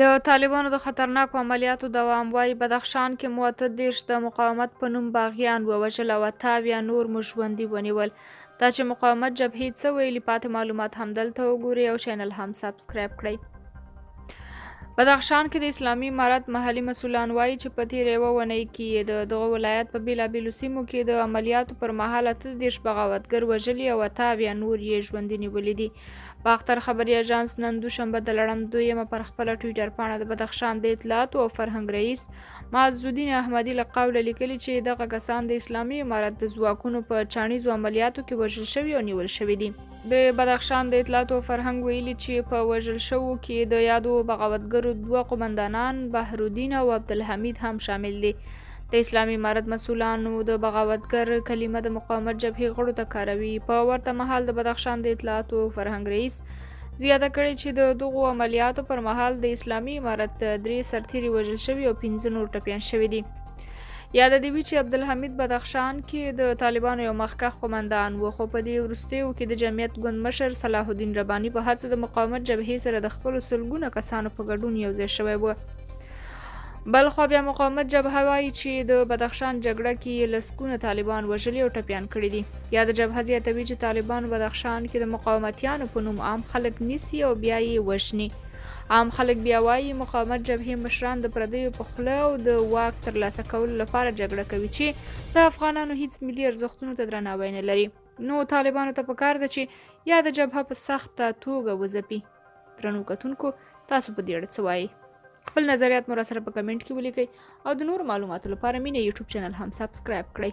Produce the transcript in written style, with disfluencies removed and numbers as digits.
د طالبانو د خطرناکو عملیاتو دوام وايي، بدخشان کې مو 38 د مقاومت په نوم باغیان ووژل او 78 نور مو ژوندي ونیول. دا چې مقاومت جبهې څه ویلي، پاتې معلومات هم دلته وګورئ او چینل هم سبسکرایب کړئ. بدخشان کې د اسلامي امارت محلي مسولان وايي چې په تېره یوه اونۍ کې یې د دغه ولایت په بېلابېلو سیمو کې د عملیاتو پر مهال 38 بغاوتګر وژلي او 78 نور یې ژوندي نیولي دي. باختر خبري اژانس نن دوشنبه د لړم دویمه پر خپله ټویټر پاڼه د بدخشان د اطلاعاتو او فرهنګ رئیس معزالدین احمدي له قوله لیکلي چې دغه کسان د اسلامي امارت د ځواکونو په چاڼیزو عملیاتو کې وژل شوي او نیول شوي دي. د بدخشان د اطلاعاتو او فرهنګ ویلي چې په وژل شوو کې د یادو بغاوتګرو دوه قومندانان بحرالدین او عبدالحمید هم شامل دي. د اسلامي امارت مسولانو د بغاوتګر کلمه د مقاومت جبهې غړو ته کاروي. په ورته مهال د بدخشان د اطلاعاتو او فرهنګ رئیس زیاته کړې چې د دغو عملیاتو پر مهال د اسلامي امارت درې سرتیري وژل شوي او پنځه نور ټپیان شوي دي. یاده دې وي چې عبدالحمید بدخشان کې د طالبانو یو مخکښ قومندان و، خو په دې وروستیو کې د جمعیت ګوند مشر صلاح الدین رباني په هڅو د مقاومت جبهې سره د خپلو سلګونه کسانو په ګډون یوځای شوی و. بلخوا بیا مقاومت جبهه وايي چې د بدخشان جګړه کې یې لسګونه طالبان وژلي او ټپیان کړي دي. یاده جبهه زیاتوي چې طالبان بدخشان کې د مقاومتیانو په نوم عام خلک نیسي او بیا یې وژني. عام خلک بیا وايي مقاومت جبهې مشران د پردیو په خوله او د واک ترلاسه کولو لپاره جګړه کوي چې د افغانانو هیڅ ملي ارزښتونو ته درناوی نه لري. نو طالبانو ته پکار ده چې یاده جبهه په سخته توګه وځپي. درنو کتونکو، تاسو په دې اړه څه وایئ؟ خپل نظریات مو راسره په کمنټ کې ولیکئ او د نورو معلوماتو لپاره مینه یوټیوب چینل هم سبسکرایب کړئ.